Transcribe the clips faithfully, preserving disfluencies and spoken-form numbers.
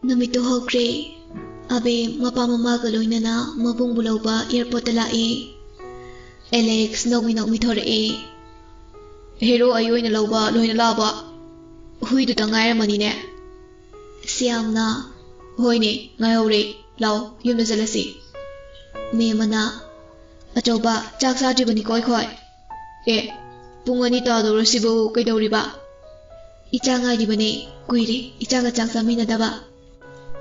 ꯅꯨꯃꯤꯠꯇꯨ ꯍꯧꯈ꯭ꯔꯦ꯫ ꯑꯕꯦꯝ ꯃꯄꯥ ꯃꯃꯥꯒ ꯂꯣꯏꯅꯅ ꯃꯕꯨꯡꯕꯨ ꯂꯧꯕ ꯑꯦꯌꯔꯄꯣꯔꯠꯇ ꯂꯥꯛꯑꯦ꯫ ꯑꯦꯂꯦꯛꯁ ꯅꯣꯛꯃꯤ ꯅꯣꯛꯃꯤ ꯊꯣꯔꯛꯑꯦ꯫ "ꯍꯦꯔꯣ ꯑꯩ ꯑꯣꯏꯅ ꯂꯧꯕ ꯂꯣꯏꯅ ꯂꯥꯛꯑꯕ? ꯍꯨꯏꯗꯨꯇ ꯉꯥꯏꯔꯝꯃꯅꯤꯅꯦ?" ꯁꯤꯌꯥꯝꯅ, "ꯍꯣꯏꯅꯦ, ꯉꯥꯏꯍꯧꯔꯦ꯫ ꯂꯥꯎ, ꯌꯨꯝꯗ ꯆꯠꯂꯁꯤ꯫" ꯃꯦꯝꯃꯅ, "ꯑꯆꯧꯕ, ꯆꯥꯛ ꯆꯥꯗ꯭ꯔꯤꯕꯅꯤꯀꯣ ꯑꯩꯈꯣꯏ?" "ꯑꯦ, ꯄꯨꯡ ꯑꯅꯤ ꯇꯥꯗꯧꯔꯁꯤꯕꯨ ꯀꯩꯗꯧꯔꯤꯕ?" "ꯏꯆꯥ ꯉꯥꯏꯔꯤꯕꯅꯦ, ꯀꯨꯏꯔꯦ ꯏꯆꯥꯒ ꯆꯥꯛ ꯆꯥꯃꯤꯟꯅꯗꯕ꯫"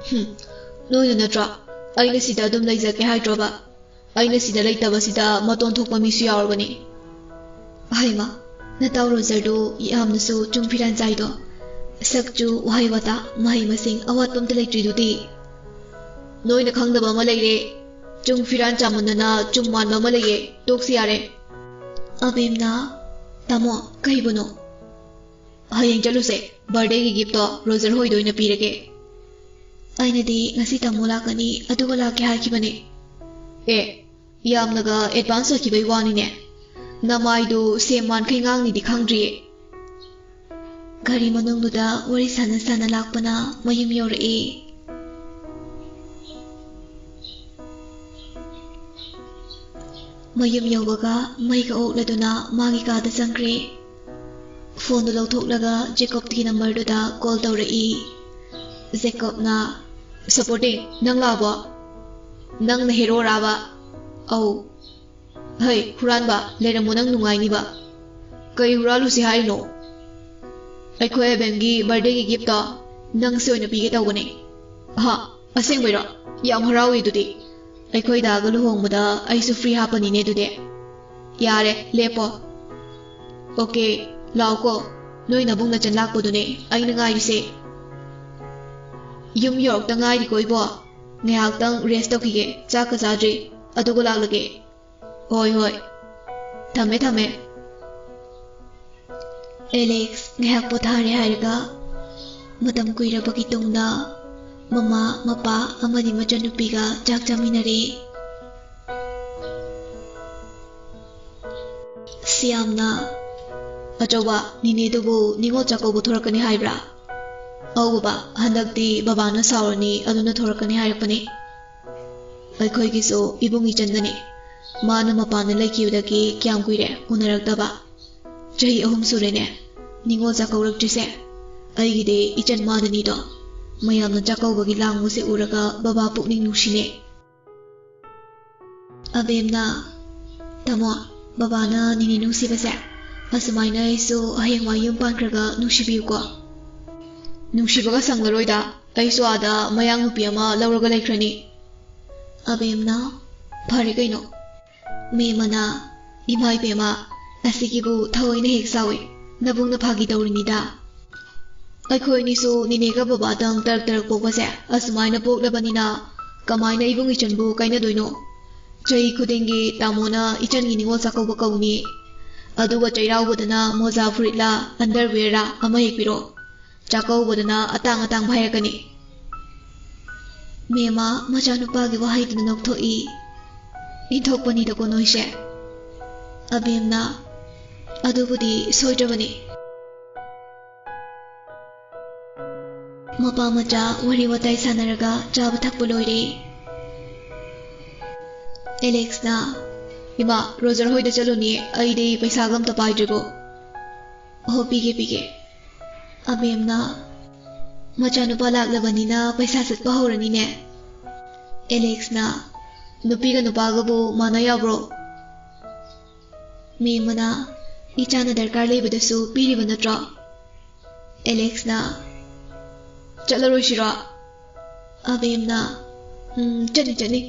"ꯍꯨꯝ, ꯅꯣꯏꯅ ꯅꯠꯇ꯭ꯔꯣ ꯑꯩꯅ ꯁꯤꯗ ꯑꯗꯨꯝ ꯂꯩꯖꯒꯦ ꯍꯥꯏꯗ꯭ꯔꯣꯕ? ꯑꯩꯅ ꯁꯤꯗ ꯂꯩꯇꯕꯁꯤꯗ ꯃꯇꯣꯟ ꯊꯣꯛꯄ ꯃꯤꯁꯨ ꯌꯥꯎꯔꯕꯅꯤ꯫" ꯍꯩꯃ, ꯅꯇꯥꯎ ꯔꯣꯖꯔꯗꯨ ꯌꯥꯝꯅꯁꯨ ꯆꯨꯡ ꯐꯤꯔꯥꯟ ꯆꯥꯏꯗꯣ꯫ ꯁꯛꯆꯨ, ꯋꯥꯍꯩ ꯋꯥꯇꯥ, ꯃꯍꯩ ꯃꯁꯤꯡ ꯑꯋꯥꯠꯄ ꯑꯝꯇ ꯂꯩꯇ꯭ꯔꯤꯗꯨꯗꯤ꯫ ꯅꯣꯏꯅ ꯈꯪꯗꯕ ꯑꯃ ꯂꯩꯔꯦ꯫ ꯆꯨꯡ ꯐꯤꯔꯥꯟ ꯆꯥꯃꯟꯗꯅ ꯆꯨꯝ ꯃꯥꯟꯕ ꯑꯃ ꯂꯩꯌꯦ꯫ ꯇꯣꯛꯁꯤ ꯌꯥꯔꯦ꯫ ꯑꯕꯦꯝꯅ, "ꯇꯥꯃꯣ, ꯀꯩꯕꯨꯅꯣ?" "ꯍꯌꯦꯡ ꯆꯠꯂꯨꯁꯦ꯫ ꯕꯥꯔꯗꯦꯒꯤ ꯒꯤꯐꯇꯣ ꯔꯣꯖꯔ ꯍꯣꯏꯗ ꯑꯣꯏꯅ ꯄꯤꯔꯒꯦ꯫" "ꯑꯩꯅꯗꯤ ꯉꯁꯤ ꯇꯥꯃꯣ ꯂꯥꯛꯀꯅꯤ, ꯑꯗꯨꯒ ꯂꯥꯛꯀꯦ ꯍꯥꯏꯈꯤꯕꯅꯦ꯫" "ꯑꯦ, ꯌꯥꯝꯅꯒ ꯑꯦꯗꯚꯥꯟꯁ ꯑꯣꯏꯈꯤꯕꯩ ꯋꯥꯅꯤꯅꯦ꯫ ꯅꯃꯥꯏꯗꯨ ꯁꯦꯝ ꯃꯥꯟꯈꯩ ꯉꯥꯡꯅꯤꯗꯤ ꯈꯪꯗ꯭ꯔꯤꯌꯦ꯫" ꯒꯥꯔꯤ ꯃꯅꯨꯡꯗꯨꯗ ꯋꯥꯔꯤ ꯁꯥꯟꯅ ꯁꯥꯟꯅ ꯂꯥꯛꯄꯅ ꯃꯌꯨꯝ ꯌꯧꯔꯛꯑꯦ꯫ ꯃꯌꯨꯝ ꯌꯧꯕꯒ ꯃꯩꯒ ꯑꯣꯛꯂꯗꯨꯅ ꯃꯥꯒꯤ ꯀꯥꯗ ꯆꯪꯈ꯭ꯔꯦ꯫ ꯐꯣꯟꯗꯨ ꯂꯧꯊꯣꯛꯂꯒ ꯖꯦꯀꯣꯕꯀꯤ ꯅꯝꯕꯔꯗꯨꯗ ꯀꯣꯜ ꯇꯧꯔꯛꯏ꯫ ꯖꯦꯀꯣꯕꯅ, "ꯁꯄꯣꯔꯇꯤꯡ, ꯅꯪ ꯂꯥꯛꯑꯕꯣ? ꯅꯪꯅ ꯍꯦꯔꯣꯔꯥꯕ?" "ꯑꯧ꯫" "ꯍꯩ, ꯍꯨꯔꯥꯟꯕ, ꯂꯩꯔꯝꯃꯣ, ꯅꯪ ꯅꯨꯡꯉꯥꯏꯅꯤꯕ꯫" "ꯀꯩ ꯍꯨꯔꯥꯜꯂꯨꯁꯤ ꯍꯥꯏꯔꯤꯅꯣ?" "ꯑꯩꯈꯣꯏ ꯑꯕꯦꯝꯒꯤ ꯕꯥꯔꯗꯦꯒꯤ ꯒꯤꯐꯇꯣ ꯅꯪꯁꯦ ꯑꯣꯏꯅ ꯄꯤꯒꯦ ꯇꯧꯕꯅꯦ꯫" "ꯑꯍꯥ, ꯑꯁꯦꯡꯕꯩꯔꯣ? ꯌꯥꯝ ꯍꯔꯥꯎꯏ ꯑꯗꯨꯗꯤ꯫ ꯑꯩꯈꯣꯏ ꯗꯥꯒ ꯂꯨꯍꯣꯡꯕꯗ ꯑꯩꯁꯨ ꯐ꯭ꯔꯤ ꯍꯥꯞꯄꯅꯤꯅꯦ ꯑꯗꯨꯗꯤ꯫ ꯌꯥꯔꯦ, ꯂꯦꯞꯄꯣ꯫ ꯑꯣꯀꯦ, ꯂꯥꯛꯑꯣꯀꯣ꯫ ꯅꯣꯏ ꯅꯕꯨꯡ ꯅꯆꯟ ꯂꯥꯛꯄꯗꯨꯅꯦ ꯑꯩꯅ ꯉꯥꯏꯔꯤꯁꯦ꯫ ꯌꯨꯝ ꯌꯧꯔꯛꯇ ꯉꯥꯏꯔꯤꯀꯣ ꯏꯕꯣ꯫ ꯉꯥꯏꯍꯥꯛꯇꯪ ꯔꯦꯁ ꯇꯧꯈꯤꯒꯦ, ꯆꯥꯛꯀ ꯆꯥꯗ꯭ꯔꯤ, ꯑꯗꯨꯒ ꯂꯥꯛꯂꯒꯦ꯫ ꯍꯣꯏ, ꯍꯣꯏ꯫ ꯊꯝꯃꯦ, ꯊꯝꯃꯦ꯫" ꯑꯦꯂꯦꯛꯁ ꯉꯥꯏꯍꯥꯛ ꯄꯣꯊꯥꯔꯦ ꯍꯥꯏꯔꯒ ꯃꯇꯝ ꯀꯨꯏꯔꯕꯒꯤ ꯇꯨꯡꯗ ꯃꯃꯥ, ꯃꯄꯥ ꯑꯃꯗꯤ ꯃꯆꯟꯅꯨꯄꯤꯒ ꯆꯥꯛ ꯆꯥꯃꯤꯟꯅꯔꯦ꯫ ꯁꯤꯌꯥꯝꯅ, "ꯑꯆꯧꯕ, ꯅꯤꯅꯦꯗꯨꯕꯨ ꯅꯤꯉꯣꯜ ꯆꯥꯛꯀꯧꯕ ꯊꯣꯔꯛꯀꯅꯤ ꯍꯥꯏꯕ꯭ꯔꯥ?" "ꯑꯧ ꯕꯕꯥ, ꯍꯟꯗꯛꯇꯤ ꯕꯕꯥꯅ ꯁꯥꯎꯔꯅꯤ, ꯑꯗꯨꯅ ꯊꯣꯔꯛꯀꯅꯤ ꯍꯥꯏꯔꯛꯄꯅꯦ꯫ ꯑꯩꯈꯣꯏꯒꯤꯁꯨ ꯏꯕꯨꯡ ꯏꯆꯟꯗꯅꯦ꯫ ꯃꯥꯅ ꯃꯄꯥꯟꯗ ꯂꯩꯈꯤꯕꯗꯒꯤ ꯀꯌꯥꯝ ꯀꯨꯏꯔꯦ ꯎꯅꯔꯛꯇꯕ? ꯆꯍꯤ ꯑꯍꯨꯝ ꯁꯨꯔꯦꯅꯦ ꯅꯤꯉꯣꯜ ꯆꯥꯛꯀꯧꯔꯛꯇ꯭ꯔꯤꯁꯦ꯫ ꯑꯩꯒꯤꯗꯤ ꯏꯆꯟ ꯃꯥꯗꯅꯤꯗꯣ꯫ ꯃꯌꯥꯝꯅ ꯆꯥꯛꯀꯧꯕꯒꯤ ꯂꯥꯡꯕꯁꯦ ꯎꯔꯒ ꯕꯕꯥ ꯄꯨꯛꯅꯤꯡ ꯅꯨꯡꯁꯤꯅꯦ꯫" ꯑꯕꯦꯝꯅ, "ꯇꯥꯃꯣ, ꯕꯕꯥꯅ ꯅꯤꯅꯦ ꯅꯨꯡꯁꯤꯕꯁꯦ ꯑꯁꯨꯃꯥꯏꯅ ꯑꯩꯁꯨ ꯍꯌꯦꯡꯋꯥꯏ ꯌꯨꯝ ꯄꯥꯟꯈ꯭ꯔꯒ ꯅꯨꯡꯁꯤꯕꯤꯌꯨꯀꯣ꯫" "ꯅꯨꯡꯁꯤꯕꯒ ꯁꯪꯂꯔꯣꯏꯗ, ꯑꯩꯁꯨ ꯑꯥꯗ ꯃꯌꯥꯡ ꯅꯨꯄꯤ ꯑꯃ ꯂꯧꯔꯒ ꯂꯩꯈ꯭ꯔꯅꯤ꯫" ꯑꯕꯦꯝꯅ, "ꯐꯔꯦ ꯀꯩꯅꯣ꯫" ꯃꯦꯝꯃꯅ, "ꯏꯃꯥ ꯏꯕꯦꯝꯃ, ꯑꯁꯤꯒꯤꯕꯨ ꯊꯑꯣꯏꯅ ꯍꯦꯛ ꯁꯥꯎꯏ, ꯅꯕꯨꯡꯅ ꯐꯥꯒꯤ ꯇꯧꯔꯤꯅꯤꯗ꯫ ꯑꯩꯈꯣꯏ ꯑꯅꯤꯁꯨ ꯅꯤꯅꯦꯒ ꯕꯕꯥꯗꯪ ꯇꯔꯛ ꯇꯔꯛ ꯄꯣꯛꯄꯁꯦ ꯑꯁꯨꯃꯥꯏꯅ ꯄꯣꯛꯂꯕꯅꯤꯅ ꯀꯃꯥꯏꯅ ꯏꯕꯨꯡ ꯏꯆꯟꯕꯨ ꯀꯥꯏꯅꯗꯣꯏꯅꯣ? ꯆꯍꯤ ꯈꯨꯗꯤꯡꯒꯤ ꯇꯥꯃꯣꯅ ꯏꯆꯟꯒꯤ ꯅꯤꯉꯣꯜ ꯆꯥꯛꯀꯧꯕ ꯀꯧꯅꯤ, ꯑꯗꯨꯒ ꯆꯩꯔꯥꯎꯕꯗꯅ ꯃꯣꯖꯥ ꯐꯨꯔꯤꯠꯂ underwearꯔ ꯑꯃ ꯍꯦꯛ ꯄꯤꯔꯣ, ꯆꯥꯛꯀꯧꯕꯗꯅ ꯑꯇꯥꯡ ꯑꯇꯥꯡꯕ ꯍꯥꯏꯔꯛꯀꯅꯤ꯫" ꯃꯦꯝꯃ ꯃꯆꯥꯅꯨꯄꯥꯒꯤ ꯋꯥꯍꯩꯗꯨꯅ ꯅꯣꯛꯊꯣꯛꯏ꯫ "ꯏꯟꯊꯣꯛꯄꯅꯤꯗꯀꯣ ꯅꯣꯏꯁꯦ꯫" ꯑꯕꯦꯝꯅ, "ꯑꯗꯨꯕꯨꯗꯤ ꯁꯣꯏꯗ꯭ꯔꯕꯅꯤ꯫" ꯃꯄꯥ ꯃꯆꯥ ꯋꯥꯔꯤ ꯋꯥꯇꯥꯏ ꯁꯥꯟꯅꯔꯒ ꯆꯥꯕ ꯊꯛꯄ ꯂꯣꯏꯔꯦ꯫ ꯑꯦꯂꯦꯛꯁꯅ, "ꯏꯃꯥ, ꯔꯣꯖꯔ ꯍꯣꯏꯗ ꯆꯠꯂꯨꯅꯤ, ꯑꯩꯗꯤ ꯄꯩꯁꯥꯒ ꯑꯝꯇ ꯄꯥꯏꯗ꯭ꯔꯤꯕꯣ꯫" "ꯑꯣ, ꯄꯤꯒꯦ, ꯄꯤꯒꯦ꯫" ꯑꯕꯦꯝꯅ, "ꯃꯆꯥꯅꯨꯄꯥ ꯂꯥꯛꯂꯕꯅꯤꯅ ꯄꯩꯁꯥ ꯆꯠꯄ ꯍꯧꯔꯅꯤꯅꯦ꯫" ꯑꯦꯂꯦꯛꯁꯅ, "ꯅꯨꯄꯤꯒ ꯅꯨꯄꯥꯒꯕꯨ ꯃꯥꯟꯅ ꯌꯥꯕ꯭ꯔꯣ?" ꯃꯦꯝꯃꯅ, "ꯏꯆꯥꯅ ꯗꯔꯀꯥꯔ ꯂꯩꯕꯗꯁꯨ ꯄꯤꯔꯤꯕ ꯅꯠꯇ꯭ꯔꯣ?" ꯑꯦꯂꯦꯛꯁꯅ, "ꯆꯠꯂꯔꯣꯏꯁꯤꯔꯣ?" ꯑꯕꯦꯝꯅ, "ꯎꯝ, ꯆꯠꯅꯤ, ꯆꯠꯅꯤ꯫"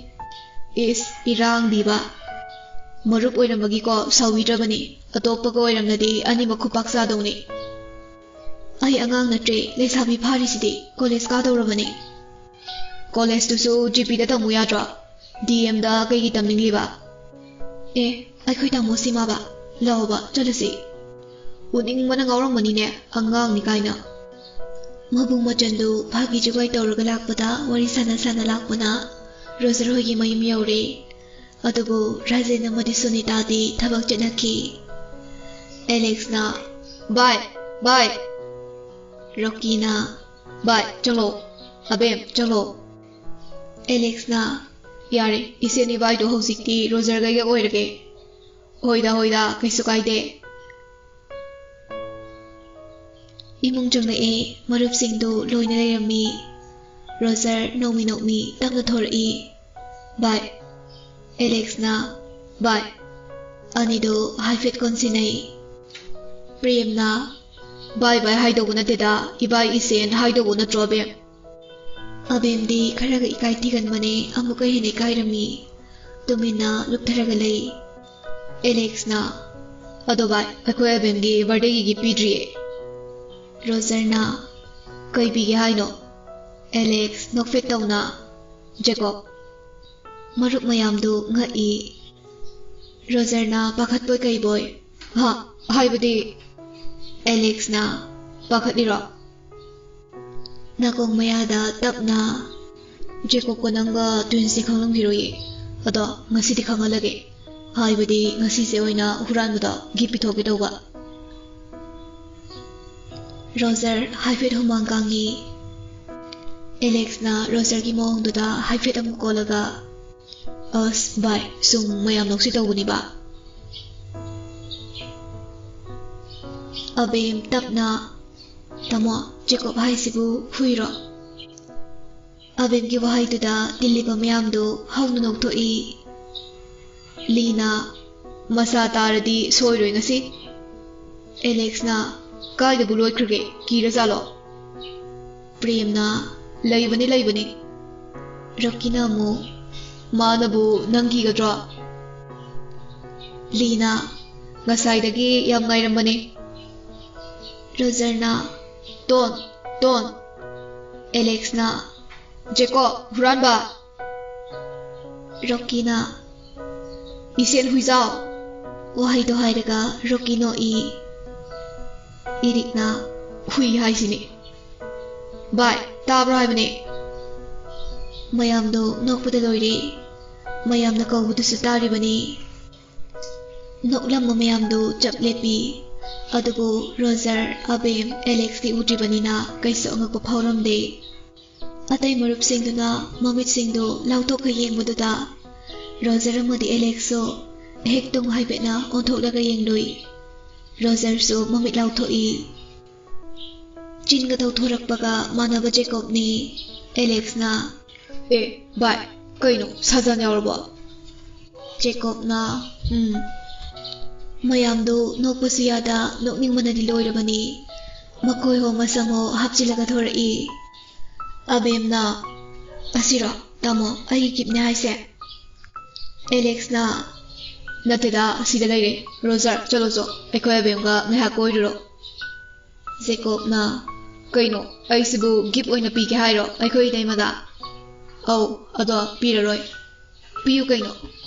"ꯏꯁ, ꯏꯔꯥꯡꯗꯤꯕ꯫ ꯃꯔꯨꯞ ꯑꯣꯏꯔꯝꯕꯒꯤꯀꯣ ꯁꯥꯎꯕꯤꯗ꯭ꯔꯕꯅꯤ, ꯑꯇꯣꯞꯄꯒ ꯑꯣꯏꯔꯝꯂꯗꯤ ꯑꯅꯤꯃꯛ ꯈꯨꯄꯥꯛ ꯆꯥꯗꯧꯅꯤ꯫" "ꯑꯩ ꯑꯉꯥꯡ ꯅꯠꯇ꯭ꯔꯦ, ꯂꯩꯁꯥꯕꯤ ꯐꯥꯔꯤꯁꯤꯗꯤ, ꯀꯣꯂꯦꯖ ꯀꯥꯗꯧꯔꯕꯅꯤ꯫" "ꯀꯣꯂꯦꯖꯇꯨꯁꯨ ꯖꯤꯄꯤꯗ ꯇꯝꯃꯨ ꯌꯥꯗ꯭ꯔꯣ? ꯗꯤꯑꯦꯝꯗ ꯀꯩꯒꯤ ꯇꯝꯅꯤꯡꯂꯤꯕ?" "ꯑꯦ, ꯑꯩꯈꯣꯏ ꯇꯥꯃꯣ ꯁꯤꯃꯥꯕ, ꯂꯥꯛꯑꯣꯕ, ꯆꯠꯂꯁꯤ꯫" ꯎꯅꯤꯡꯕꯅ ꯉꯥꯎꯔꯝꯒꯅꯤꯅꯦ, ꯑꯉꯥꯡꯅꯤ ꯀꯥꯏꯅ꯫ ꯃꯕꯨꯡ ꯃꯆꯟꯗꯨ ꯐꯥꯒꯤ ꯖꯨꯒꯥꯏ ꯇꯧꯔꯒ ꯂꯥꯛꯄꯗ, ꯋꯥꯔꯤ ꯁꯥꯟꯅ ꯁꯥꯟꯅ ꯂꯥꯛꯄꯅ ꯔꯣꯖꯔ ꯍꯣꯏꯒꯤ ꯃꯌꯨꯝ ꯌꯧꯔꯦ꯫ ꯑꯗꯨꯕꯨ ꯔꯥꯖꯦꯟ ꯑꯃꯗꯤ ꯁꯨꯅꯤꯇꯥꯗꯤ ꯊꯕꯛ ꯆꯠꯅꯈꯤ꯫ ꯑꯦꯂꯦꯛꯁꯅ, "ꯕꯥꯏ, ꯕꯥꯏ!" ꯔꯣꯀꯤꯅ, ꯚꯥꯏ, ꯆꯪꯂꯣ꯫ ꯑꯕꯦꯝ, ꯆꯪꯂꯣ꯫ ꯑꯦꯂꯦꯛꯁꯅ, "ꯌꯥꯔꯦ, ꯏꯆꯦꯅꯤ ꯚꯥꯏꯗꯣ ꯍꯧꯖꯤꯛꯇꯤ ꯔꯣꯖꯔꯒꯩꯒ ꯑꯣꯏꯔꯒꯦ꯫" "ꯍꯣꯏꯗ, ꯍꯣꯏꯗ, ꯀꯩꯁꯨ ꯀꯥꯏꯗꯦ꯫" ꯏꯃꯨꯡ ꯆꯪꯂꯛꯑꯦ꯫ ꯃꯔꯨꯞꯁꯤꯡꯗꯨ ꯂꯣꯏꯅ ꯂꯩꯔꯝꯃꯤ꯫ ꯔꯣꯖꯔ ꯅꯣꯛꯃꯤ ꯅꯣꯛꯃꯤ ꯇꯞꯅ ꯊꯣꯔꯛꯏ꯫ "ꯚꯥꯏ꯫" ꯑꯦꯂꯦꯛꯁꯅ, "ꯚꯥꯏ꯫" ꯑꯅꯤꯗꯨ ꯍꯥꯏꯐꯦꯠ ꯀꯣꯟꯁꯤꯟꯅꯩ꯫ ꯄ꯭ꯔꯦꯝꯅ, "ꯚꯥꯏ ꯚꯥꯏ ꯍꯥꯏꯗꯧꯕ ꯅꯠꯇꯦꯗ, ꯏꯕꯥꯏ ꯏꯆꯦꯅ ꯍꯥꯏꯗꯧꯕ ꯅꯠꯇ꯭ꯔꯣ, ꯑꯕꯦꯝ?" ꯑꯕꯦꯝꯗꯤ ꯈꯔꯒ ꯏꯀꯥꯏ ꯊꯤꯒꯟꯕꯅꯦ, ꯑꯃꯨꯛꯀ ꯍꯦꯟꯅ ꯏꯀꯥꯏꯔꯝꯃꯤ꯫ ꯇꯨꯃꯤꯟꯅ ꯂꯨꯞꯊꯔꯒ ꯂꯩ꯫ ꯑꯦꯂꯦꯛꯁꯅ, "ꯑꯗꯣ ꯚꯥꯏ, ꯑꯩꯈꯣꯏ ꯑꯕꯦꯝꯒꯤ ꯕꯥꯔꯗꯦꯒꯤ ꯒꯤꯐ ꯄꯤꯗ꯭ꯔꯤꯌꯦ꯫" ꯔꯣꯖꯔꯅ, "ꯀꯩ ꯄꯤꯒꯦ ꯍꯥꯏꯅꯣ?" ꯑꯦꯂꯦꯛꯁ ꯅꯣꯛꯐꯦꯠ ꯇꯧꯅ, "ꯖꯦꯀꯣꯕ꯫" ꯃꯔꯨꯞ ꯃꯌꯥꯝꯗꯨ ꯉꯛꯏ꯫ ꯔꯣꯖꯔꯅ ꯄꯥꯈꯠꯄꯣꯏ ꯀꯩꯕꯣꯏ, "ꯍꯥ? ꯍꯥꯏꯕꯗꯤ?" ꯑꯦꯂꯦꯛꯁꯅ, "ꯄꯥꯈꯠꯂꯤꯔꯣ?" ꯅꯥꯀꯣꯡ ꯃꯌꯥꯗ ꯇꯞꯅ, "ꯖꯦꯀꯣꯕꯀ ꯅꯪꯒ ꯇ꯭ꯋꯤꯟꯁꯅꯤ ꯈꯪꯂꯝꯈꯤꯔꯣꯏꯌꯦ꯫ ꯑꯗꯣ ꯉꯁꯤꯗꯤ ꯈꯪꯍꯜꯂꯒꯦ꯫ ꯍꯥꯏꯕꯗꯤ ꯉꯁꯤꯁꯦ ꯑꯣꯏꯅ ꯍꯨꯔꯥꯟꯕꯗꯣ ꯒꯤꯐ ꯄꯤꯊꯣꯛꯀꯦ ꯇꯧꯕ꯫" ꯔꯣꯖꯔ ꯍꯥꯏꯐꯦꯠ ꯍꯨꯃꯥꯡ ꯀꯥꯡꯉꯤ꯫ ꯑꯦꯂꯦꯛꯁꯅ ꯔꯣꯖꯔꯒꯤ ꯃꯑꯣꯡꯗꯨꯗ ꯍꯥꯏꯐꯦꯠ ꯑꯃꯨꯛ ꯀꯣꯜꯂꯒ, "ꯑꯁ ꯚꯥꯏ, ꯁꯨꯝ ꯃꯌꯥꯝ ꯅꯣꯛꯁꯤ ꯇꯧꯕꯅꯤꯕ꯫" ꯑꯕꯦꯝ ꯇꯞꯅ, "ꯇꯥꯃꯣ, ꯖꯦꯀꯣꯕ ꯍꯥꯏꯁꯤꯕꯨ ꯍꯨꯏꯔꯣ?" ꯑꯕꯦꯝꯒꯤ ꯋꯥꯍꯩꯗꯨꯗ ꯇꯤꯜꯂꯤꯕ ꯃꯌꯥꯝꯗꯨ ꯍꯧꯅ ꯅꯣꯛꯊꯣꯛꯏ꯫ ꯂꯤꯅ, "ꯃꯁꯥ ꯇꯥꯔꯗꯤ ꯁꯣꯏꯔꯣꯏ ꯉꯁꯤ꯫" ꯑꯦꯂꯦꯛꯁꯅ, "ꯀꯥꯏꯗꯕꯨ ꯂꯣꯏꯈ꯭ꯔꯒꯦ? ꯀꯤꯔꯖꯥꯠꯂꯣ?" ꯄ꯭ꯔꯦꯝꯅ, "ꯂꯩꯕꯅꯤ, ꯂꯩꯕꯅꯤ꯫" ꯔꯣꯀꯤꯅ ꯑꯃꯨꯛ, "ꯃꯥꯅꯕꯨ ꯅꯪ ꯀꯤꯒꯗ꯭ꯔꯣ?" ꯂꯤꯅ, "ꯉꯁꯥꯏꯗꯒꯤ ꯌꯥꯝ ꯉꯥꯏꯔꯝꯕꯅꯤ꯫" ꯔꯣꯖꯔꯅ, "ꯇꯣꯟ, ꯇꯣꯟ꯫" ꯑꯦꯂꯦꯛꯁꯅ, "ꯖꯦꯀꯣꯕ, ꯍꯨꯔꯥꯟꯕ!" ꯔꯣꯀꯤꯅ, "ꯏꯁꯦꯟ ꯍꯨꯏꯖꯥꯎ!" ꯋꯥꯍꯩꯗꯣ ꯍꯥꯏꯔꯒ ꯔꯣꯀꯤ ꯅꯣꯛꯏ꯫ ꯏꯔꯤꯛꯅ, "ꯍꯨꯏ ꯍꯥꯏꯁꯤꯅꯤ꯫ ꯚꯥꯏ, ꯇꯥꯕ꯭ꯔꯣ ꯍꯥꯏꯕꯅꯦ?" ꯃꯌꯥꯝꯗꯣ ꯅꯣꯛꯄꯗ ꯂꯣꯏꯔꯦ꯫ ꯃꯌꯥꯝꯅ ꯀꯧꯕꯗꯨꯁꯨ ꯇꯥꯔꯤꯕꯅꯤ꯫ ꯅꯣꯛꯂꯝꯕ ꯃꯌꯥꯝꯗꯨ ꯆꯞ ꯂꯦꯞꯄꯤ꯫ ꯑꯗꯨꯕꯨ ꯔꯣꯖꯔ, ꯑꯕꯦꯝ, ꯑꯦꯂꯦꯛꯁꯇꯤ ꯎꯗ꯭ꯔꯤꯕꯅꯤꯅ ꯀꯩꯁꯨ ꯑꯉꯛꯄ ꯐꯥꯎꯔꯝꯗꯦ꯫ ꯑꯇꯩ ꯃꯔꯨꯞꯁꯤꯡꯗꯨꯅ ꯃꯃꯤꯠꯁꯤꯡꯗꯨ ꯂꯥꯎꯊꯣꯛꯀ ꯌꯦꯡꯕꯗꯨꯗ ꯔꯣꯖꯔ ꯑꯃꯗꯤ ꯑꯦꯂꯦꯛꯁꯁꯨ ꯍꯦꯛ ꯇꯨꯡ ꯍꯥꯏꯐꯦꯠꯅ ꯑꯣꯟꯊꯣꯛꯂꯒ ꯌꯦꯡꯂꯨꯏ꯫ ꯔꯣꯖꯔꯁꯨ ꯃꯃꯤꯠ ꯂꯥꯎꯊꯣꯛꯏ꯫ ꯆꯤꯟꯒ ꯇꯧꯊꯣꯔꯛꯄꯒ ꯃꯥꯟꯅꯕ ꯖꯦꯀꯣꯕꯅꯤ꯫ ꯑꯦꯂꯦꯛꯁꯅ, "ꯑꯦ, ꯚꯥꯏ, ꯀꯩꯅꯣ, ꯁꯥꯖꯟ ꯌꯥꯎꯔꯕꯣ?" ꯖꯦꯀꯣꯕꯅ, "ꯎꯝ꯫" ꯃꯌꯥꯝꯗꯨ ꯅꯣꯛꯄꯁꯨ ꯌꯥꯗ ꯅꯣꯛꯅꯤꯡꯕꯅꯗꯤ ꯂꯣꯏꯔꯕꯅꯤ꯫ ꯃꯈꯣꯏ ꯍꯣ ꯃꯁꯝ ꯍꯣ ꯍꯥꯞꯆꯤꯜꯂꯒ ꯊꯣꯔꯛꯏ꯫ ꯑꯕꯦꯝꯅ, "ꯑꯁꯤꯔꯣ, ꯇꯥꯃꯣ, ꯑꯩꯒꯤ ꯒꯤꯐꯅꯦ ꯍꯥꯏꯁꯦ?" ꯑꯦꯂꯦꯛꯁꯅ, "ꯅꯠꯇꯦꯗ, ꯑꯁꯤꯗ ꯂꯩꯔꯦ꯫ ꯔꯣꯖꯔ, ꯆꯠꯂꯣ ꯆꯣ, ꯑꯩꯈꯣꯏ ꯑꯕꯦꯝꯒ ꯉꯥꯏꯍꯥꯛ ꯀꯣꯏꯔꯨꯔꯣ꯫" ꯖꯦꯀꯣꯕꯅ, "ꯀꯩꯅꯣ, ꯑꯩꯁꯤꯕꯨ ꯒꯤꯐ ꯑꯣꯏꯅ ꯄꯤꯒꯦ ꯍꯥꯏꯔꯣ ꯑꯩꯈꯣꯏ ꯏꯇꯩꯃꯗ?" "ꯑꯧ, ꯑꯗꯣ ꯄꯤꯔꯔꯣꯏ꯫" "ꯄꯤꯌꯨ ꯀꯩꯅꯣ,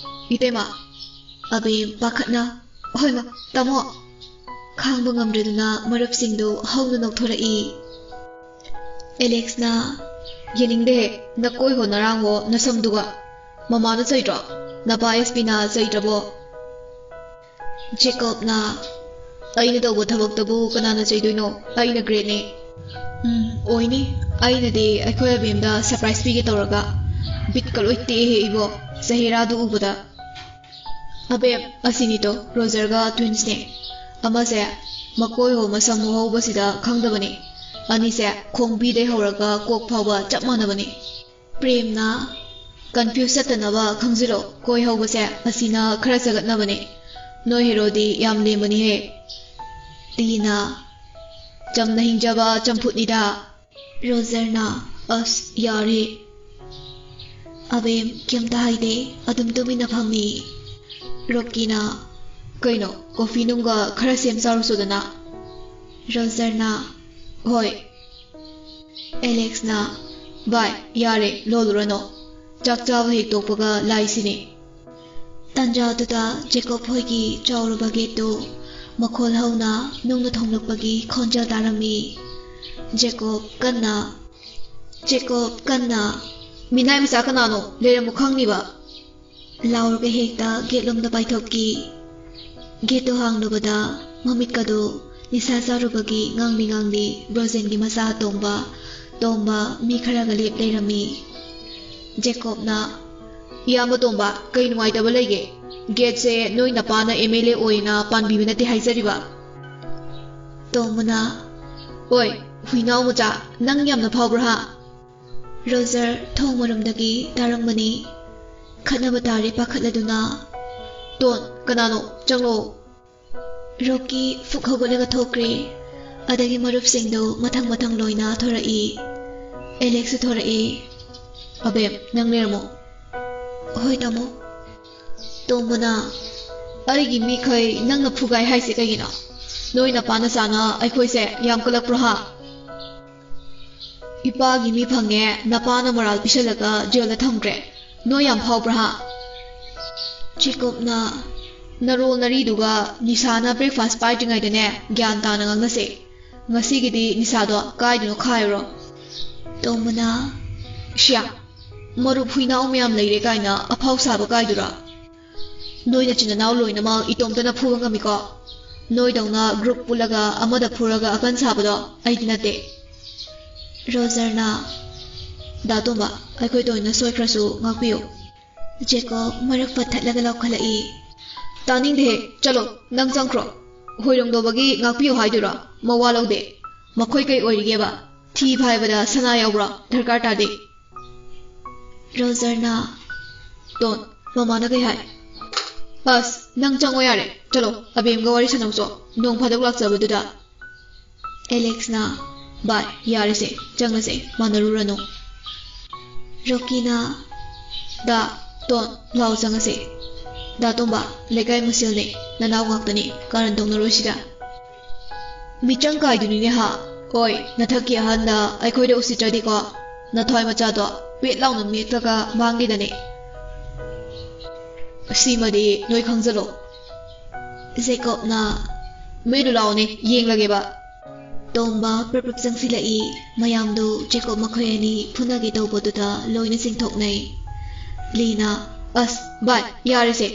ꯏꯇꯩꯃ꯫" ꯑꯕꯦꯝ ꯄꯥꯈꯠꯅ, "ꯍꯣꯏ ꯃꯥ, ꯇꯥꯃꯣ꯫" ꯈꯥꯡꯕ ꯉꯝꯗ꯭ꯔꯗꯨꯅ ꯃꯔꯨꯞꯁꯤꯡꯗꯨ ꯍꯧꯅ ꯅꯣꯛꯊꯣꯔꯛꯏ꯫ ꯑꯦꯂꯦꯛꯁꯅ, "ꯌꯦꯡꯅꯤꯡꯗꯦꯍꯦ, ꯅꯀꯣꯏ ꯍꯣ ꯅꯔꯥꯡ ꯍꯣ ꯅꯁꯝꯗꯨꯒ꯫ ꯃꯃꯥꯅ ꯆꯩꯗ꯭ꯔꯣ? ꯅꯄꯥ ꯑꯦꯁ ꯄꯤꯅ ꯆꯩꯗ꯭ꯔꯕꯣ?" ꯖꯦꯀꯣꯕꯅ, "ꯑꯩꯅ ꯇꯧꯕ ꯊꯕꯛꯇꯕꯨ ꯀꯅꯥꯅ ꯆꯩꯗꯣꯏꯅꯣ? ꯑꯩꯅ ꯒ꯭ꯔꯦꯠꯅꯦ꯫" "ꯎꯝ, ꯑꯣꯏꯅꯤ꯫ ꯑꯩꯅꯗꯤ ꯑꯩꯈꯣꯏ ꯑꯕꯦꯝꯗ ꯁꯔꯄ꯭ꯔꯥꯏꯖ ꯄꯤꯒꯦ ꯇꯧꯔꯒ ꯕꯤꯠꯀ ꯂꯣꯏ ꯇꯦꯛꯑꯦꯍꯦ ꯏꯕꯣ, ꯆꯍꯤꯔꯥꯗꯨ ꯎꯕꯗ꯫" "ꯑꯕꯦꯝ, ꯑꯁꯤꯅꯤꯇꯣ, ꯔꯣꯖꯔꯒ ꯇ꯭ꯋꯤꯟꯁꯅꯦ꯫ ꯑꯃꯁꯦ ꯃꯀꯣꯏ ꯍꯣ ꯃꯁꯝ ꯍꯣ ꯍꯧꯕꯁꯤꯗ ꯈꯪꯗꯕꯅꯤ꯫ ꯑꯅꯤꯁꯦ ꯈꯣꯡꯕꯤꯗꯩ ꯍꯧꯔꯒ ꯀꯣꯛ ꯐꯥꯎꯕ ꯆꯞ ꯃꯥꯟꯅꯕꯅꯤ꯫" ꯄ꯭ꯔꯦꯝꯅ, "ꯀꯟꯐ꯭ꯌꯨꯁ ꯆꯠꯇꯅꯕ ꯈꯪꯖꯤꯜꯂꯣ, ꯀꯣꯏ ꯍꯧꯕꯁꯦ ꯑꯁꯤꯅ ꯈꯔ ꯆꯒꯠꯅꯕꯅꯦ꯫ ꯅꯣꯏ ꯍꯦꯔꯣꯗꯤ ꯌꯥꯝ ꯂꯦꯝꯕꯅꯤꯍꯦ꯫" ꯇꯤꯅ, "ꯆꯝꯅ ꯍꯤꯡꯖꯕ ꯆꯝꯐꯨꯠꯅꯤꯗ꯫" ꯔꯣꯖꯔꯅ, "ꯑꯁ, ꯌꯥꯔꯦ꯫" ꯑꯕꯦꯝ ꯀꯩꯝꯇ ꯍꯥꯏꯗꯦ, ꯑꯗꯨꯝ ꯇꯨꯃꯤꯟꯅ ꯐꯝꯃꯤ꯫ ꯔꯣꯀꯤꯅ, "ꯀꯩꯅꯣ, ꯀꯣꯐꯤ ꯅꯨꯡꯒ ꯈꯔ ꯁꯦꯝ ꯆꯥꯔꯨꯆꯣꯗꯅ꯫" ꯔꯣꯖꯔꯅ, "ꯍꯣꯏ꯫" ꯑꯦꯂꯦꯛꯁꯅ, "ꯚꯥꯏ, ꯌꯥꯔꯦ, ꯂꯣꯜꯂꯨꯔꯅꯣ꯫ ꯆꯥꯛ ꯆꯥꯕ ꯍꯦꯛ ꯇꯣꯛꯄꯒ ꯂꯥꯏꯁꯤꯅꯦ꯫" ꯇꯥꯟꯖꯥꯗꯨꯗ ꯖꯦꯀꯣꯕ ꯍꯣꯏꯒꯤ ꯆꯥꯎꯔꯕ ꯒꯦꯠꯇꯨ ꯃꯈꯣꯜ ꯍꯧꯅ ꯅꯨꯡꯅ ꯊꯣꯡꯂꯛꯄꯒꯤ ꯈꯣꯟꯖꯦꯜ ꯇꯥꯔꯝꯃꯤ꯫ ꯖꯦꯀꯣꯕ ꯀꯟꯅ, ꯖꯦꯀꯣꯕ ꯀꯟꯅ, "ꯃꯤꯅꯥꯏ ꯃꯆꯥ ꯀꯅꯥꯅꯣ? ꯂꯩꯔꯝꯃꯨ ꯈꯪꯅꯤꯕ!" ꯂꯥꯎꯔꯒ ꯍꯦꯛꯇ ꯒꯦꯠꯂꯣꯝꯗ ꯄꯥꯏꯊꯣꯛꯈꯤ꯫ ꯒꯦꯠꯇꯨ ꯍꯥꯡꯂꯨꯕꯗ ꯃꯃꯤꯠꯀꯗꯨ ꯅꯤꯁꯥ ꯆꯥꯔꯨꯕꯒꯤ ꯉꯥꯡꯂꯤ ꯉꯥꯡꯂꯤ ꯕ꯭ꯔꯣꯖꯦꯟꯒꯤ ꯃꯆꯥ ꯑꯇꯣꯝꯕ, ꯇꯣꯝꯕ ꯃꯤ ꯈꯔꯒ ꯂꯦꯞ ꯂꯩꯔꯝꯃꯤ꯫ ꯖꯦꯀꯣꯕꯅ, "ꯏꯌꯥꯝꯕ ꯇꯣꯝꯕ, ꯀꯩ ꯅꯨꯡꯉꯥꯏꯇꯕ ꯂꯩꯒꯦ? ꯒꯦꯠꯁꯦ ꯅꯣꯏ ꯅꯄꯥꯅ ꯑꯦꯝ ꯑꯦꯜ ꯑꯦ ꯑꯣꯏꯅ ꯄꯥꯟꯕꯤꯕ ꯅꯠꯇꯦ ꯍꯥꯏꯖꯔꯤꯕ?" ꯇꯣꯝꯕꯅ, "ꯑꯣꯏ, ꯍꯨꯏꯅꯥꯎ ꯃꯆꯥ, ꯅꯪ ꯌꯥꯝꯅ ꯐꯥꯎꯕ꯭ꯔꯥ ꯍꯥ?" ꯔꯣꯖꯔ ꯊꯣꯡ ꯃꯔꯨꯝꯗꯒꯤ ꯇꯥꯔꯝꯕꯅꯤ꯫ ꯈꯠꯅꯕ ꯇꯥꯔꯦ ꯄꯥꯈꯠꯂꯗꯨꯅ, "ꯇꯣꯟ, ꯀꯅꯥꯅꯣ? ꯆꯪꯂꯛꯑꯣ꯫" ꯔꯣꯀꯤ ꯐꯨꯛ ꯍꯧꯒꯠꯂꯒ ꯊꯣꯛꯈ꯭ꯔꯦ꯫ ꯑꯗꯒꯤ ꯃꯔꯨꯞꯁꯤꯡꯗꯨ ꯃꯊꯪ ꯃꯊꯪ ꯂꯣꯏꯅ ꯊꯣꯔꯛꯏ꯫ ꯑꯦꯂꯦꯛꯁꯁꯨ ꯊꯣꯔꯛꯑꯦ꯫ "ꯑꯕꯦꯝ, ꯅꯪ ꯂꯩꯔꯝꯃꯣ꯫" "ꯍꯣꯏ, ꯇꯥꯃꯣ꯫" ꯇꯣꯝꯕꯅ, "ꯑꯩꯒꯤ ꯃꯤꯈꯩ ꯅꯪꯅ ꯐꯨꯒꯥꯏ ꯍꯥꯏꯁꯦ ꯀꯩꯒꯤꯅꯣ? ꯅꯣꯏ ꯅꯄꯥ ꯅꯆꯥꯅ ꯑꯩꯈꯣꯏꯁꯦ ꯌꯥꯝ ꯀꯜꯂꯛꯄ꯭ꯔꯣ ꯍꯥ? ꯏꯄꯥꯒꯤ ꯃꯤ ꯐꯪꯉꯦ, ꯅꯄꯥꯅ ꯃꯣꯔꯥꯜ ꯄꯤꯁꯜꯂꯒ ꯖꯦꯜꯗ ꯊꯝꯈ꯭ꯔꯦ꯫ ꯅꯣꯏ ꯌꯥꯝ ꯐꯥꯎꯕ꯭ꯔꯥ ꯍꯥ?" ꯖꯦꯀꯣꯕꯅ, "ꯅꯔꯣꯜ ꯅꯔꯤꯗꯨꯒ ꯅꯤꯁꯥꯅ ꯕ꯭ꯔꯦꯛꯐꯥꯁ ꯄꯥꯏꯗ꯭ꯔꯤꯉꯩꯗꯅꯦ ꯒ꯭ꯌꯥꯟ ꯇꯥꯅ ꯉꯥꯡꯅꯁꯦ꯫ ꯉꯁꯤꯒꯤꯗꯤ ꯅꯤꯁꯥꯗꯣ ꯀꯥꯏꯗꯅꯣ ꯈꯥꯏꯔꯣ꯫" ꯇꯣꯝꯕꯅ, "ꯁꯤꯌꯥ, ꯃꯔꯨꯞ ꯍꯨꯏꯅꯥꯎ ꯃꯌꯥꯝ ꯂꯩꯔꯦ ꯀꯥꯏꯅ ꯑꯐꯥꯎ ꯁꯥꯕ ꯀꯥꯏꯗꯨꯔꯥ? ꯅꯣꯏ ꯅꯆꯤꯟ ꯅꯅꯥꯎ ꯂꯣꯏꯅꯃꯛ ꯏꯇꯣꯝꯇꯅ ꯐꯨꯕ ꯉꯝꯃꯤꯀꯣ? ꯅꯣꯏꯗꯧꯅ ꯒ꯭ꯔꯨꯞ ꯄꯨꯜꯂꯒ ꯑꯃꯗ ꯐꯨꯔꯒ ꯑꯀꯟ ꯁꯥꯕꯗꯣ ꯑꯩꯗꯤ ꯅꯠꯇꯦ꯫" ꯔꯣꯖꯔꯅ, "ꯗꯥ ꯇꯣꯝꯕ, ꯑꯩꯈꯣꯏ ꯇꯣꯏꯅ ꯁꯣꯏꯈ꯭ꯔꯁꯨ ꯉꯥꯛꯄꯤꯌꯨ꯫" ꯖꯦꯀꯣꯕ ꯃꯔꯛ ꯄꯠꯊꯠꯂꯒ ꯂꯥꯎꯈꯠꯂꯛꯏ꯫ "ꯇꯥꯅꯤꯡꯗꯦꯍꯦ, ꯆꯠꯂꯣ, ꯅꯪ ꯆꯪꯈ꯭ꯔꯣ꯫ ꯍꯣꯏꯔꯣꯡꯗꯣꯕꯒꯤ ꯉꯥꯛꯄꯤꯌꯨ ꯍꯥꯏꯗꯨꯔꯣ? ꯃꯋꯥ ꯂꯧꯗꯦ꯫ ꯃꯈꯣꯏ ꯀꯩ ꯑꯣꯏꯔꯤꯒꯦꯕ? ꯊꯤ ꯐꯥꯏꯕꯗ ꯁꯅꯥ ꯌꯥꯎꯕ꯭ꯔꯣ? ꯗꯔꯀꯥꯔ ꯇꯥꯗꯦ꯫" ꯔꯣꯖꯔꯅ, "ꯇꯣꯟ, ꯃꯃꯥꯅ ꯀꯩ ꯍꯥꯏ?" "ꯑꯁ, ꯅꯪ ꯆꯪꯉꯣ ꯌꯥꯔꯦ꯫ ꯆꯠꯂꯣ, ꯑꯕꯦꯝꯒ ꯋꯥꯔꯤ ꯁꯥꯟꯅꯧꯆꯣ, ꯅꯣꯡ ꯐꯥꯗꯣꯛ ꯂꯥꯛꯆꯕꯗꯨꯗ꯫" ꯑꯦꯂꯦꯛꯁꯅ, "ꯚꯥꯏ, ꯌꯥꯔꯦꯁꯦ, ꯆꯪꯉꯁꯦ, ꯃꯥꯟꯅꯔꯨꯔꯅꯨ꯫" ꯔꯣꯀꯤꯅ, "ꯗꯥ ꯇꯣꯟ, ꯂꯥꯎ ꯆꯪꯉꯁꯦ꯫ ꯗꯥ ꯇꯣꯝꯕ, ꯂꯩꯀꯥꯏ ꯃꯁꯦꯜꯅꯦ, ꯅꯅꯥꯎ ꯉꯥꯛꯇꯅꯤ, ꯀꯥꯔꯟ ꯇꯧꯅꯔꯣꯏ ꯁꯤꯗ꯫" "ꯃꯤꯆꯪ ꯀꯥꯏꯗꯨꯅꯤꯅꯦ ꯍꯥ? ꯑꯣꯏ, ꯅꯊꯛꯀꯤ ꯑꯍꯟꯗ ꯑꯩꯈꯣꯏꯗ ꯎꯁꯤꯠꯇ꯭ꯔꯗꯤꯀꯣ, ꯅꯊ꯭ꯋꯥꯏ ꯃꯆꯥꯗꯣ ꯄꯦꯠ ꯂꯥꯎꯅ ꯃꯦꯠꯂꯒ ꯃꯥꯡꯒꯦꯗꯅꯦ꯫" "ꯁꯤꯃꯗꯤ ꯅꯣꯏ ꯈꯪꯖꯜꯂꯣ꯫" ꯖꯦꯀꯣꯕꯅ, "ꯃꯦꯠꯂꯨ ꯂꯥꯎꯅꯦ, ꯌꯦꯡꯂꯒꯦꯕ꯫" ꯇꯣꯝꯕ ꯄ꯭ꯔꯞ ꯄ꯭ꯔꯞ ꯆꯪꯁꯤꯜꯂꯛꯏ꯫ ꯃꯌꯥꯝꯗꯨ ꯖꯦꯀꯣꯕ ꯃꯈꯣꯏ ꯑꯅꯤ ꯐꯨꯅꯒꯦ ꯇꯧꯕꯗꯨꯗ ꯂꯣꯏꯅ ꯆꯤꯡꯊꯣꯛꯅꯩ꯫ ꯂꯤꯅ, "ꯑꯁ, ꯚꯥꯏ, ꯌꯥꯔꯦꯁꯦ꯫"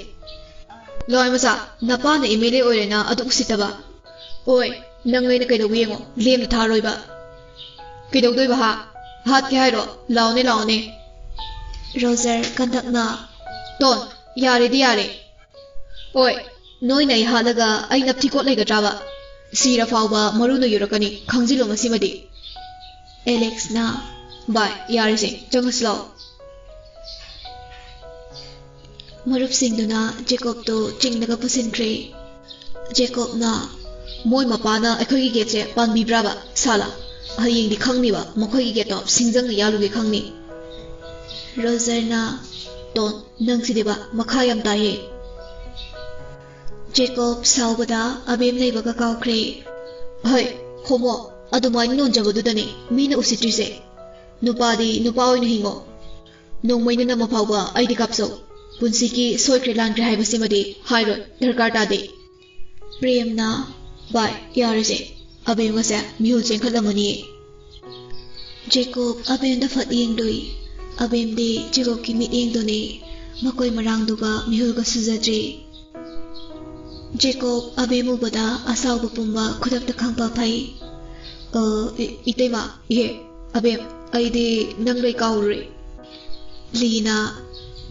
ꯂꯋꯥꯏ ꯃꯆꯥ, ꯅꯄꯥꯅ ꯑꯦꯝ ꯑꯦꯜ ꯑꯦ ꯑꯣꯏꯔꯦꯅ ꯑꯗꯨꯛ ꯎꯁꯤꯠꯇꯕ? ꯑꯣꯏ, ꯅꯪ ꯑꯩꯅ ꯀꯩꯗꯧꯕ ꯌꯦꯡꯉꯣ, ꯂꯦꯝꯅ ꯊꯥꯔꯣꯏꯕ꯫ ꯀꯩꯗꯧꯗꯣꯏꯕ ꯍꯥ? ꯍꯥꯠꯀꯦ ꯍꯥꯏꯔꯣ? ꯂꯥꯎꯅꯦ, ꯂꯥꯎꯅꯦ꯫ ꯔꯣꯖꯔ ꯀꯟꯗꯛꯅ, ꯇꯣꯟ, ꯌꯥꯔꯦꯗꯤ ꯌꯥꯔꯦ꯫ ꯑꯣꯏ, ꯅꯣꯏꯅ ꯑꯩ ꯍꯥꯠꯂꯒ ꯑꯩ ꯅꯞꯊꯤꯀꯣꯠ ꯂꯩꯒꯗ꯭ꯔꯥꯕ? ꯁꯤꯔ ꯐꯥꯎꯕ ꯃꯔꯨꯅ ꯌꯨꯔꯛꯀꯅꯤ, ꯈꯪꯖꯤꯜꯂꯣ ꯃꯁꯤꯃꯗꯤ꯫ ꯑꯦꯂꯦꯛꯁꯅ, ꯚꯥꯏ, ꯌꯥꯔꯦꯁꯦ, ꯆꯪꯉꯁꯤ ꯂꯥꯛꯑꯣ꯫ ꯃꯔꯨꯞꯁꯤꯡꯗꯨꯅ ꯖꯦꯀꯣꯕꯇꯨ ꯆꯤꯡꯂꯒ ꯄꯨꯁꯤꯟꯈ꯭ꯔꯦ꯫ ꯖꯦꯀꯣꯕꯅ, ꯃꯣꯏ ꯃꯄꯥꯅ ꯑꯩꯈꯣꯏꯒꯤ ꯒꯦꯠꯁꯦ ꯄꯥꯟꯕꯤꯕ꯭ꯔꯥꯕ, ꯁꯥꯂꯥ? ꯍꯌꯦꯡꯗꯤ ꯈꯪꯅꯤꯕ, ꯃꯈꯣꯏꯒꯤ ꯒꯦꯠꯇꯣ ꯁꯤꯡꯖꯪꯅ ꯌꯥꯜꯂꯨꯒꯦ ꯈꯪꯅꯤ꯫ ꯔꯣꯖꯔꯅ, ꯇꯣꯟ, ꯅꯪꯁꯤꯗꯤꯕ ꯃꯈꯥ ꯌꯥꯝ ꯇꯥꯏꯌꯦ꯫ ꯖꯦꯀꯣꯕ ꯁꯥꯎꯕꯗ ꯑꯕꯦꯝ ꯂꯩꯕꯒ ꯀꯥꯎꯈ꯭ꯔꯦ꯫ ꯍꯩ, ꯈꯣꯝꯃꯣ, ꯑꯗꯨꯃꯥꯏꯅ ꯅꯣꯟꯖꯕꯗꯨꯗꯅꯦ ꯃꯤꯅ ꯎꯁꯤꯠꯇ꯭ꯔꯤꯁꯦ꯫ ꯅꯨꯄꯥꯗꯤ ꯅꯨꯄꯥ ꯑꯣꯏꯅ ꯍꯤꯡꯉꯣ꯫ ꯅꯣꯡꯃꯩꯅ ꯅꯝꯃ ꯐꯥꯎꯕ ꯑꯩꯗꯤ ꯀꯥꯞꯆꯧ꯫ ꯄꯨꯟꯁꯤꯒꯤ ꯁꯣꯏꯈ꯭ꯔꯦ ꯂꯥꯟꯈ꯭ꯔꯦ ꯍꯥꯏꯕꯁꯤꯃꯗꯤ ꯍꯥꯏꯔꯣꯏ, ꯗꯔꯀꯥꯔ ꯇꯥꯗꯦ꯫ ꯄ꯭ꯔꯦꯝꯅ, ꯚꯥꯏ, ꯌꯥꯔꯦꯁꯦ, ꯑꯕꯦꯝꯒꯁꯦ ꯃꯤꯍꯨꯜ ꯆꯦꯟꯈꯠꯂꯝꯃꯅꯤꯌꯦ꯫ ꯖꯦꯀꯣꯕ ꯑꯕꯦꯝꯗ ꯐꯠ ꯌꯦꯡꯂꯨꯏ꯫ ꯑꯕꯦꯝꯗꯤ ꯖꯦꯀꯣꯕꯀꯤ ꯃꯤꯠꯌꯦꯡꯗꯨꯅꯤ, ꯃꯀꯣꯏ ꯃꯔꯥꯡꯗꯨꯒ ꯃꯤꯍꯨꯜꯒ ꯁꯨꯖꯗ꯭ꯔꯤ꯫ ꯖꯦꯀꯣꯕ ꯑꯕꯦꯝ ꯎꯕꯗ ꯑꯁꯥꯎꯕ ꯄꯨꯝꯕ ꯈꯨꯗꯛꯇ ꯈꯪꯐ ꯐꯩ꯫ "ꯑ, ꯏ-, ꯏꯇꯩꯃ, ꯏꯍꯦ, ꯑꯕꯦꯝ, ꯑꯩꯗꯤ ꯅꯪ ꯂꯩ ꯀꯥꯎꯔꯨꯔꯦ꯫" ꯂꯤꯅ,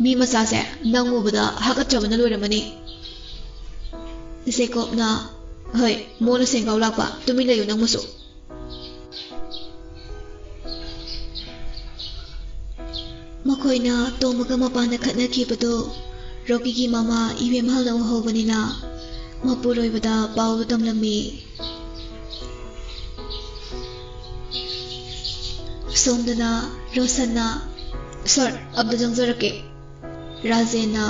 "ꯃꯤ ꯃꯆꯥꯁꯦ ꯅꯪ ꯎꯕꯗ ꯍꯥꯒꯠꯆꯕꯅ ꯂꯣꯏꯔꯝꯃꯅꯤ꯫" ꯖꯦꯀꯣꯕꯅ, "ꯍꯣꯏ, ꯃꯣꯟꯅ ꯁꯦꯡꯒꯥꯎ ꯂꯥꯛꯄ, ꯇꯨꯃꯤꯟ ꯂꯩꯌꯨ ꯅꯪꯕꯨꯁꯨ꯫" ꯃꯈꯣꯏꯅ ꯇꯣꯝꯕꯒ ꯃꯄꯥꯟꯗ ꯈꯠꯅꯈꯤꯕꯗꯨ ꯔꯣꯀꯤꯒꯤ ꯃꯃꯥ ꯏꯕꯦꯝꯍꯜꯅ ꯎꯍꯧꯕꯅꯤꯅ ꯃꯄꯨꯔꯣꯏꯕꯗ ꯄꯥꯎꯗꯨ ꯇꯝꯂꯝꯃꯤ꯫ ꯁꯣꯝꯗꯅ ꯔꯣꯁꯟꯅ, "ꯁꯥꯔ, ꯑꯝꯇ ꯆꯪꯖꯔꯛꯀꯦ꯫" ꯔꯥꯖꯦꯟꯅ,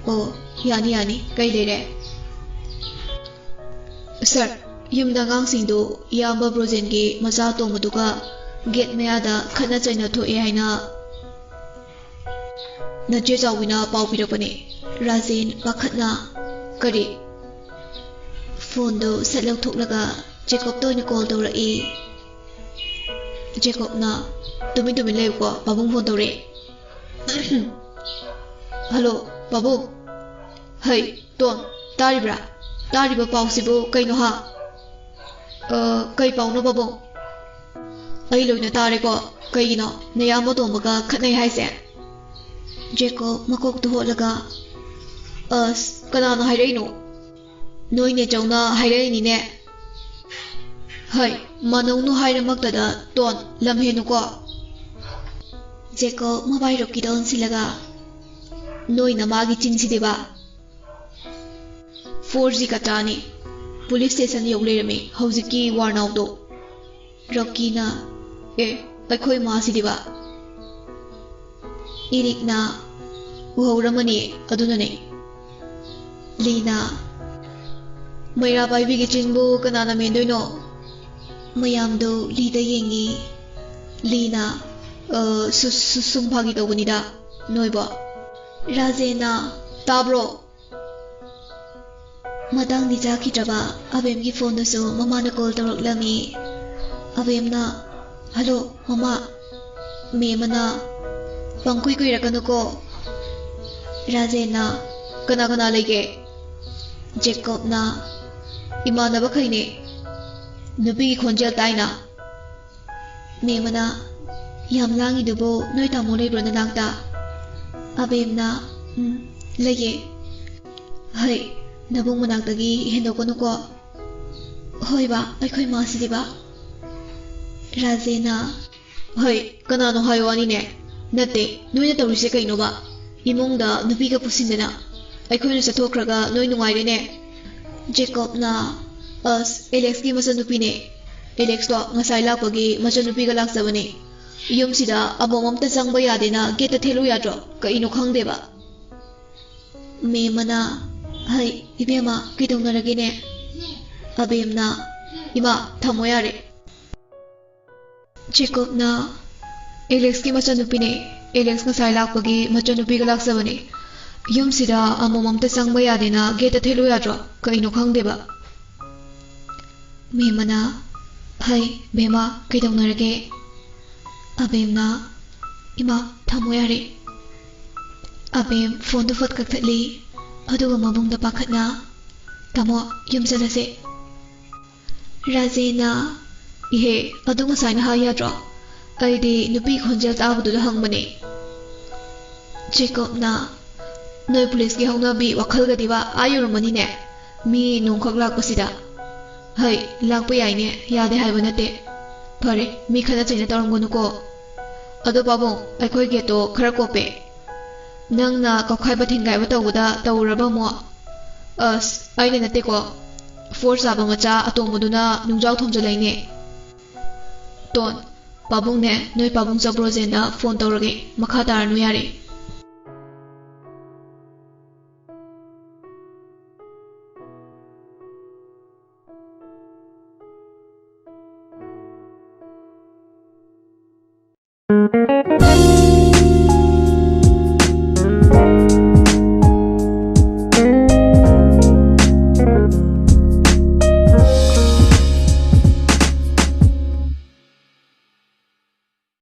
"ꯑꯣ, ꯌꯥꯅꯤ, ꯌꯥꯅꯤ, ꯀꯩ ꯂꯩꯔꯦ?" "ꯁꯥꯔ, ꯌꯨꯝꯗ ꯑꯉꯥꯡꯁꯤꯡꯗꯨ ꯏꯌꯥꯝꯕ ꯕ꯭ꯔꯣꯖꯦꯟꯒꯤ ꯃꯆꯥ ꯑꯇꯣꯝꯕꯗꯨꯒ ꯒꯦꯠ ꯃꯌꯥꯗ ꯈꯠꯅ ꯆꯩꯅ ꯊꯣꯛꯑꯦ ꯍꯥꯏꯅ ꯅꯆꯦ ꯆꯥꯎꯕꯤꯅ ꯄꯥꯎ ꯄꯤꯔꯛꯄꯅꯦ꯫" ꯔꯥꯖꯦꯟ ꯄꯥꯈꯠꯅ, "ꯀꯔꯤ?" ꯐꯣꯟꯗꯨ ꯁꯠ ꯂꯧꯊꯣꯛꯂꯒ ꯖꯦꯀꯣꯕꯇ ꯑꯣꯏꯅ ꯀꯣꯜ ꯇꯧꯔꯛꯏ꯫ ꯖꯦꯀꯣꯕꯅ, "ꯇꯨꯃꯤꯟ ꯇꯨꯃꯤꯟ ꯂꯩꯌꯨꯀꯣ, ꯄꯥꯕꯨꯡ ꯐꯣꯟ ꯇꯧꯔꯛꯑꯦ꯫" "ꯍꯜꯂꯣ, ꯄꯥꯕꯨꯡ꯫" "ꯍꯩ, ꯇꯣꯟ, ꯇꯥꯔꯤꯕ꯭ꯔꯥ? ꯇꯥꯔꯤꯕ ꯄꯥꯎꯁꯤꯕꯨ ꯀꯩꯅꯣ ꯍꯥ? ꯑ, ꯀꯩ ꯄꯥꯎꯅꯣ ꯄꯥꯕꯨꯡ? ꯑꯩ ꯂꯣꯏꯅ ꯇꯥꯔꯦꯀꯣ꯫ ꯀꯩꯒꯤꯅꯣ? ꯅꯌꯥꯝꯕ ꯇꯣꯝꯕꯒ ꯈꯠꯅꯩ ꯍꯥꯏꯁꯦ? ꯖꯦꯀꯣꯕ ꯃꯀꯣꯛꯇꯨ ꯍꯣꯠꯂꯒ, ꯑꯁ, ꯀꯅꯥꯅ ꯍꯥꯏꯔꯛꯏꯅꯣ? ꯅꯣꯏ ꯅꯦꯆꯧꯅ ꯍꯥꯏꯔꯛꯏꯅꯤꯅꯦ꯫ ꯍꯩ, ꯃꯥꯅꯧꯅꯨ ꯍꯥꯏꯔꯃꯛꯇꯗ ꯇꯣꯟ, ꯂꯝ ꯍꯦꯟꯅꯨꯀꯣ꯫ ꯖꯦꯀꯣꯕ ꯃꯕꯥꯏꯔꯣꯛꯀꯤꯗ ꯑꯣꯟꯁꯤꯜꯂꯒ, ꯅꯣꯏꯅ ꯃꯥꯒꯤ ꯆꯤꯟꯁꯤꯗꯤꯕ꯫ ꯐꯣꯔ ꯖꯤ ꯀꯇꯥꯅꯤ꯫ ꯄꯨꯂꯤꯁ ꯁ꯭ꯇꯦꯁꯟ ꯌꯧ ꯂꯩꯔꯝꯃꯤ ꯍꯧꯖꯤꯛꯀꯤ ꯋꯥꯔꯅꯥꯎꯗꯣ꯫ ꯔꯣꯀꯤꯅ, ꯑꯦ, ꯑꯩꯈꯣꯏ ꯃꯥꯁꯤꯗꯤꯕ꯫ ꯏꯔꯤꯛꯅ, ꯎꯍꯧꯔꯝꯃꯅꯤ, ꯑꯗꯨꯅꯅꯦ꯫ ꯂꯤꯅ, ꯃꯩꯔꯥ ꯄꯥꯏꯕꯤꯒꯤ ꯆꯤꯟꯕꯨ ꯀꯅꯥꯅ ꯃꯦꯟꯗꯣꯏꯅꯣ? ꯃꯌꯥꯝꯗꯨ ꯂꯤꯗ ꯌꯦꯡꯉꯤ꯫ ꯂꯤꯅ, "ꯑ, ꯁꯨ-, ꯁꯨ-, ꯁꯨꯝ ꯐꯥꯒꯤ ꯇꯧꯕꯅꯤꯗ, ꯅꯣꯏꯕꯣ꯫" ꯔꯥꯖꯦꯟꯅ, "ꯇꯥꯕ꯭ꯔꯣ?" ꯃꯇꯥꯡꯗꯤ ꯆꯥꯈꯤꯗ꯭ꯔꯕ ꯑꯕꯦꯝꯒꯤ ꯐꯣꯟꯗꯨꯁꯨ ꯃꯃꯥꯅ ꯀꯣꯜ ꯇꯧꯔꯛꯂꯝꯃꯤ꯫ ꯑꯕꯦꯝꯅ, "ꯍꯜꯂꯣ, ꯃꯃꯥ꯫" ꯃꯦꯝꯃꯅ, "ꯄꯪꯀꯨꯏ ꯀꯨꯏꯔꯛꯀꯅꯨꯀꯣ꯫" ꯔꯥꯖꯦꯟꯅ, "ꯀꯅꯥ ꯀꯅꯥ ꯂꯩꯒꯦ?" ꯖꯦꯀꯣꯕꯅ, "ꯏꯃꯥꯟꯅꯕꯈꯩꯅꯦ꯫" ꯅꯨꯄꯤꯒꯤ ꯈꯣꯟꯖꯦꯜ ꯇꯥꯏꯅ꯫ ꯃꯦꯝꯃꯅ, "ꯌꯥꯝ ꯂꯥꯡꯉꯤꯗꯨꯕꯨ ꯅꯣꯏ ꯇꯥꯃꯣ ꯂꯩꯕ꯭ꯔꯣ ꯅꯅꯥꯛꯇ?" ꯑꯕꯦꯝꯅ, "ꯎꯝ, ꯂꯩꯌꯦ꯫" "ꯍꯩ, ꯅꯕꯨꯡ ꯃꯅꯥꯛꯇꯒꯤ ꯍꯦꯟꯗꯣꯛꯀꯅꯨꯀꯣ꯫" "ꯍꯣꯏꯕ, ꯑꯩꯈꯣꯏ ꯃꯥꯁꯤꯗꯤꯕ꯫" ꯔꯥꯖꯦꯟꯅ, "ꯍꯩ, ꯀꯅꯥꯅꯣ ꯍꯥꯏꯌꯣ ꯋꯥꯅꯤꯅꯦ? ꯅꯠꯇꯦ, ꯅꯣꯏꯅ ꯇꯧꯔꯤꯁꯦ ꯀꯩꯅꯣꯕ? ꯏꯃꯨꯡꯗ ꯅꯨꯄꯤꯒ ꯄꯨꯁꯤꯟꯗꯅ꯫ ꯑꯩꯈꯣꯏꯅ ꯆꯠꯊꯣꯛꯈ꯭ꯔꯒ ꯅꯣꯏ ꯅꯨꯡꯉꯥꯏꯔꯦꯅꯦ꯫" ꯖꯦꯀꯣꯕꯅ, "ꯑꯁ, ꯑꯦꯂꯦꯛꯁꯀꯤ ꯃꯆꯟꯅꯨꯄꯤꯅꯦ꯫ ꯑꯦꯂꯦꯛꯁꯇꯣ ꯉꯁꯥꯏ ꯂꯥꯛꯄꯒꯤ ꯃꯆꯟꯅꯨꯄꯤꯒ ꯂꯥꯛꯆꯕꯅꯦ꯫ ꯌꯨꯝꯁꯤꯗ ꯑꯃꯣꯝ ꯑꯝꯇ ꯆꯪꯕ ꯌꯥꯗꯦꯅ ꯒꯦꯠꯇ ꯊꯦꯠꯂꯨ ꯌꯥꯗ꯭ꯔꯣ? ꯀꯩꯅꯣ ꯈꯪꯗꯦꯕ꯫" ꯃꯦꯝꯃꯅ, "ꯍꯩ, ꯏꯕꯦꯝꯃ, ꯀꯩꯗꯧꯅꯔꯒꯦꯅꯦ?" ꯑꯕꯦꯝꯅ, "ꯏꯃꯥ, ꯊꯝꯃꯣ ꯌꯥꯔꯦ꯫" ꯖꯦꯀꯣꯕꯅ, "ꯑꯦꯂꯦꯛꯁꯀꯤ ꯃꯆꯟꯅꯨꯄꯤꯅꯦ꯫ ꯑꯦꯂꯦꯛꯁ ꯉꯁꯥꯏ ꯂꯥꯛꯄꯒꯤ ꯃꯆꯟꯅꯨꯄꯤꯒ ꯂꯥꯛꯆꯕꯅꯦ꯫ ꯌꯨꯝꯁꯤꯗ ꯑꯃꯣꯝ ꯑꯝꯇ ꯆꯪꯕ ꯌꯥꯗꯦꯅ ꯒꯦꯠꯇ ꯊꯦꯠꯂꯨ ꯌꯥꯗ꯭ꯔꯣ? ꯀꯩꯅꯣ ꯈꯪꯗꯦꯕ꯫" ꯃꯦꯝꯃꯅ, "ꯍꯩ, ꯕꯦꯝꯃ, ꯀꯩꯗꯧꯅꯔꯒꯦ?" ꯑꯕꯦꯝꯅ, "ꯏꯃꯥ, ꯊꯝꯃꯣ ꯌꯥꯔꯦ꯫" ꯑꯕꯦꯝ ꯐꯣꯟꯗꯨ ꯐꯠ ꯀꯛꯊꯠꯂꯤ꯫ ꯑꯗꯨꯒ ꯃꯕꯨꯡꯗ ꯄꯥꯈꯠꯅ, "ꯇꯥꯃꯣ, ꯌꯨꯝ ꯆꯠꯂꯁꯦ꯫" ꯔꯥꯖꯦꯟꯅ, "ꯏꯍꯦ, ꯑꯗꯨ ꯉꯁꯥꯏꯅ ꯍꯥꯏ ꯌꯥꯗ꯭ꯔꯣ? ꯑꯩꯗꯤ ꯅꯨꯄꯤ ꯈꯣꯟꯖꯦꯜ ꯇꯥꯕꯗꯨꯗ ꯍꯪꯕꯅꯦ꯫" ꯖꯦꯀꯣꯕꯅ, "ꯅꯣꯏ ꯄꯨꯂꯤꯁꯀꯤ ꯍꯧꯅꯕꯤ ꯋꯥꯈꯜꯒꯗꯤꯕ ꯑꯥ ꯌꯧꯔꯝꯃꯅꯤꯅꯦ, ꯃꯤ ꯅꯣꯡꯈꯛ ꯂꯥꯛꯄꯁꯤꯗ꯫" "ꯍꯩ, ꯂꯥꯛꯄ ꯌꯥꯏꯅꯦ, ꯌꯥꯗꯦ ꯍꯥꯏꯕ ꯅꯠꯇꯦ꯫ ꯐꯔꯦ, ꯃꯤ ꯈꯠꯅ ꯆꯩꯅ ꯇꯧꯔꯝꯒꯅꯨꯀꯣ꯫ ꯑꯗꯣ ꯄꯥꯕꯨꯡ, ꯑꯩꯈꯣꯏ ꯒꯦꯠꯇꯣ ꯈꯔ ꯀꯣꯞꯄꯦ꯫ ꯅꯪꯅ ꯀꯥꯎꯈꯥꯏꯕ ꯊꯤꯟꯒꯥꯏꯕ ꯇꯧꯕꯗ ꯇꯧꯔꯕ ꯑꯃꯨꯛ?" "ꯑꯁ, ꯑꯩꯅ ꯅꯠꯇꯦꯀꯣ, ꯐꯣꯔ ꯆꯥꯕ ꯃꯆꯥ ꯑꯇꯣꯝꯕꯗꯨꯅ ꯅꯨꯡꯖꯥꯎ ꯊꯣꯝꯖꯤꯜꯂꯛꯏꯅꯦ꯫" "ꯇꯣꯟ, ꯄꯥꯕꯨꯡꯅꯦ, ꯅꯣꯏ ꯄꯥꯕꯨꯡ ꯆꯧꯕ꯭ꯔꯣꯖꯦꯟꯗ ꯐꯣꯟ ꯇꯧꯔꯒꯦ, ꯃꯈꯥ ꯇꯥꯔꯅꯨ ꯌꯥꯔꯦ꯫"